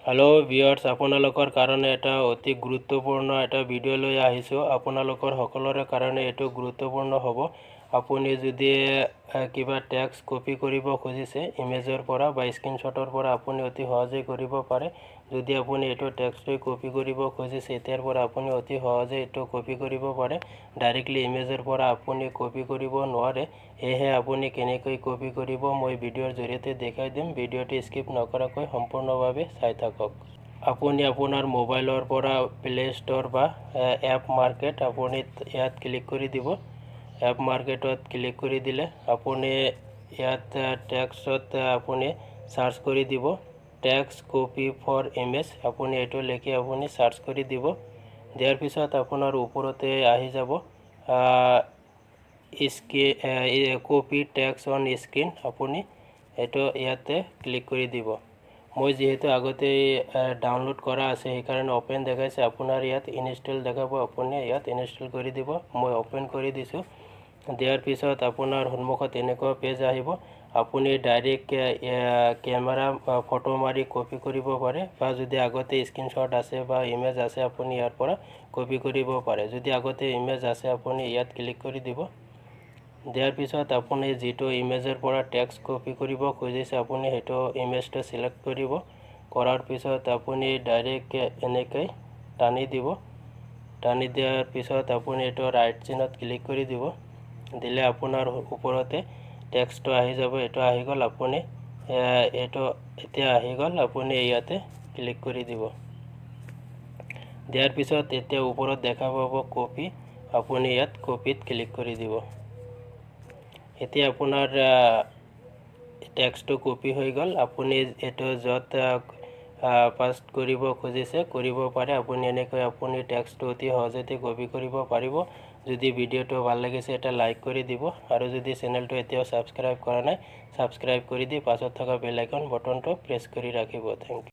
Hello' viewers, আপোনালোকৰ কাৰণে এটা অতি গুৰুত্বপূৰ্ণ এটা ভিডিঅ' লৈ আহিছোঁ। আপোনালোকৰ সকলোৰে কাৰণে এইটো গুৰুত্বপূৰ্ণ হ'ব। আপুনি যদি কিবা টেক্সট কপি কৰিব খুজিছে ইমেজৰ পৰা বা স্ক্ৰীনশ্বটৰ পৰা, আপুনি অতি সহজেই কৰিব পাৰে। যদি আপুনি এইটো টেক্সটটো কপি কৰিব খুজিছে, এতিয়াৰ পৰা আপুনি অতি সহজে এইটো কপি কৰিব পাৰে। ডাইৰেক্টলি ইমেজৰ পৰা আপুনি কপি কৰিব নোৱাৰে। সেয়েহে আপুনি কেনেকৈ কপি কৰিব, মই ভিডিঅ'ৰ জৰিয়তে দেখাই দিম। ভিডিঅ'টো স্কিপ নকৰাকৈ সম্পূৰ্ণভাৱে চাই থাকক। আপুনি আপোনাৰ মোবাইলৰ পৰা প্লে' ষ্ট'ৰ বা এপ মাৰ্কেট, আপুনি ইয়াত ক্লিক কৰি দিব। এপ মাৰ্কেটত ক্লিক কৰি দিলে আপুনি ইয়াত টেক্সত আপুনি চাৰ্চ কৰি দিব টেক্সট কপি ফৰ ইমেজ। আপুনি এইটো লিখি আপুনি চাৰ্চ কৰি দিব। দিয়াৰ পিছত আপোনাৰ ওপৰতে আহি যাব কপি টেক্সট অন স্ক্ৰীন। আপুনি এইটো ইয়াতে ক্লিক কৰি দিব। মই যিহেতু আগতে ডাউনলোড কৰা আছে, সেইকাৰণে অ'পেন দেখাইছে। আপোনাৰ ইয়াত ইনষ্টল দেখাব, আপুনি ইয়াত ইনষ্টল কৰি দিব। মই অ'পেন কৰি দিছোঁ। দিয়াৰ পিছত আপোনাৰ সন্মুখত এনেকুৱা পেজ আহিব। আপুনি ডাইৰেক্ট কেমেৰা ফটো মাৰি কপি কৰিব পাৰে বা যদি আগতে স্ক্ৰীনশ্বট আছে বা ইমেজ আছে, আপুনি ইয়াৰ পৰা কপি কৰিব পাৰে। যদি আগতে ইমেজ আছে, আপুনি ইয়াত ক্লিক কৰি দিব। দিয়াৰ পিছত আপুনি যিটো ইমেজৰ পৰা টেক্সট কপি কৰিব খুজিছে, আপুনি সেইটো ইমেজটো চিলেক্ট কৰিব। কৰাৰ পিছত আপুনি ডাইৰেক্ট এনেকৈ টানি দিব। টানি দিয়াৰ পিছত আপুনি এইটো ৰাইট চিনত ক্লিক কৰি দিব। দিলে আপোনাৰ ওপৰতে টেক্সটটো আহি যাব। এইটো আহি গ'ল। আপুনি এইটো এতিয়া আহি গ'ল। আপুনি ইয়াতে ক্লিক কৰি দিব। দিয়াৰ পিছত এতিয়া ওপৰত দেখা পাব কপি। আপুনি ইয়াত কপিত ক্লিক কৰি দিব। এতিয়া আপোনাৰ টেক্সটটো কপি হৈ গ'ল। আপুনি এইটো য'ত পাষ্ট কৰিব খুজিছে, কৰিব পাৰে। আপুনি এনেকৈ আপুনি টেক্সটটো অতি সহজতে কপি কৰিব পাৰিব। যদি ভিডিঅ'টো ভাল লাগিছে, এটা লাইক কৰি দিব আৰু যদি চেনেলটো এতিয়াও ছাবস্ক্ৰাইব কৰা নাই, ছাবস্ক্ৰাইব কৰি দি পাছত থকা বেল আইকন বটনটো প্ৰেছ কৰি ৰাখিব। Thank U.